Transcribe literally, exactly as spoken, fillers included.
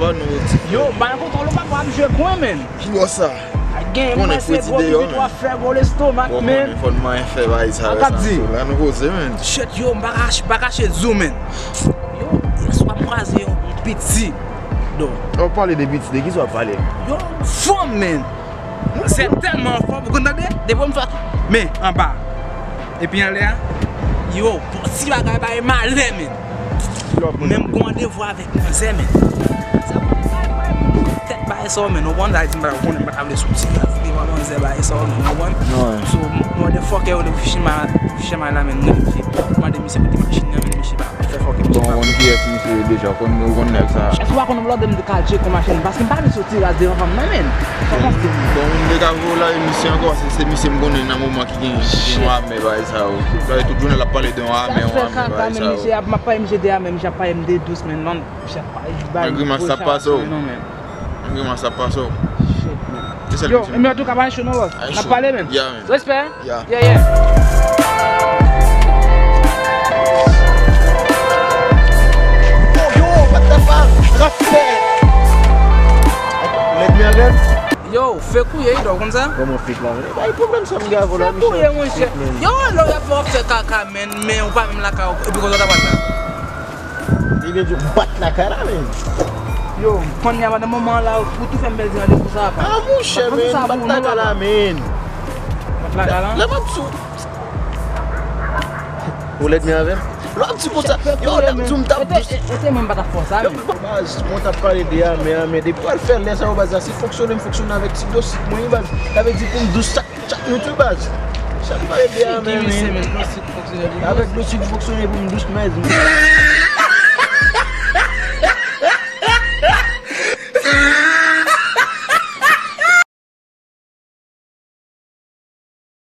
Yo, bay kontwòl ou papa ap jwe kwen, men. Ki bò sa? Gen mwen se gwo pipi tou ap fè gwo lestomak, men. Fò n manyen fè bagay sa. An kap di. La nou koze, men. Shit, yo, m pa kache, pa kache di w, men. Yo, yè swa m kwaze yon piti. Do. W ap pale de piti, de ki sa w ap pale? Yo, fanm, men. Se tèlman fò, ou konn tande? Depi m fè men anba. Epi anlè a, yo, bon, ti bagay bay malè, men. Men m gon randevou avèk manzè, men. Sa bay bay tèt bay sa, men. Ou konn sa di m pa konnen, m pa ta vle soti la. Devan manzè bay sa, men. Ou konn? So, motherfucker, yo, fichi ma, fichi ma la, men. Mande misye kote machin nan, men, misye pa. Fè fòk epi. Bon, ou konn kiyès misye ye deja, ou konn, ou konn nèg sa. Èske w pa konn blòdè m de kalche kon machin? Paske m pa vle soti raz devan fanm nan, men. Sa w panse? Bon, moun de ka voye w lari misye ankò, se, se misye m konnen nan moman ki gen, ki gen yon amè bagay sa yo. Sa vle tout jounen l ap pale de yon amè, yon amè bagay sa yo. Misye ap, m ap pale misye de amè, misye ap pale m de dous, men, non, misye ap pale, bay. Nan grimas ap pase w. Nan grimas ap pase w. Shit, man. Yo, men antouka, pa cho non, boss. N ap pale, men. Yeah, man. Respè. Yeah. Yeah, yeah. Yo, yo, what the fuck? Respect. Let me again. Yo, fake ou ye, ou konn sa? Kòman fake la? Pa gen pwoblèm sa m gen avè w la, Michel. Fake ou ye, monchè. Yo, lè w ap fè kaka, men, men ou pa menm lakay ou, epi kote w ta pral la? Li vle di w bat lakay la, men. Yo, kounye a, pandan moman an la, ou tou fè m pèdi randevou sa, papa. Ah, monchè, men, bat lakay la, men. Bat lakay la? Lè m ap sou. Ou lèd men avè m? Lè w ap di konsa, yo, lè m di w m t ap dous. E te mwen m pa t ap fè w sa, men. Baz, mwen t ap pale de amè, amè. Depi w al fè lè sa yo, baz, la, se fonksyone m fonksyone avèk ti dosik mwen, wi, baz. Sa vle di pou m dous chak, chak minit, wi, baz. Sa m pale de amè, men. Avèk dosik fonksyone pou m dous, men.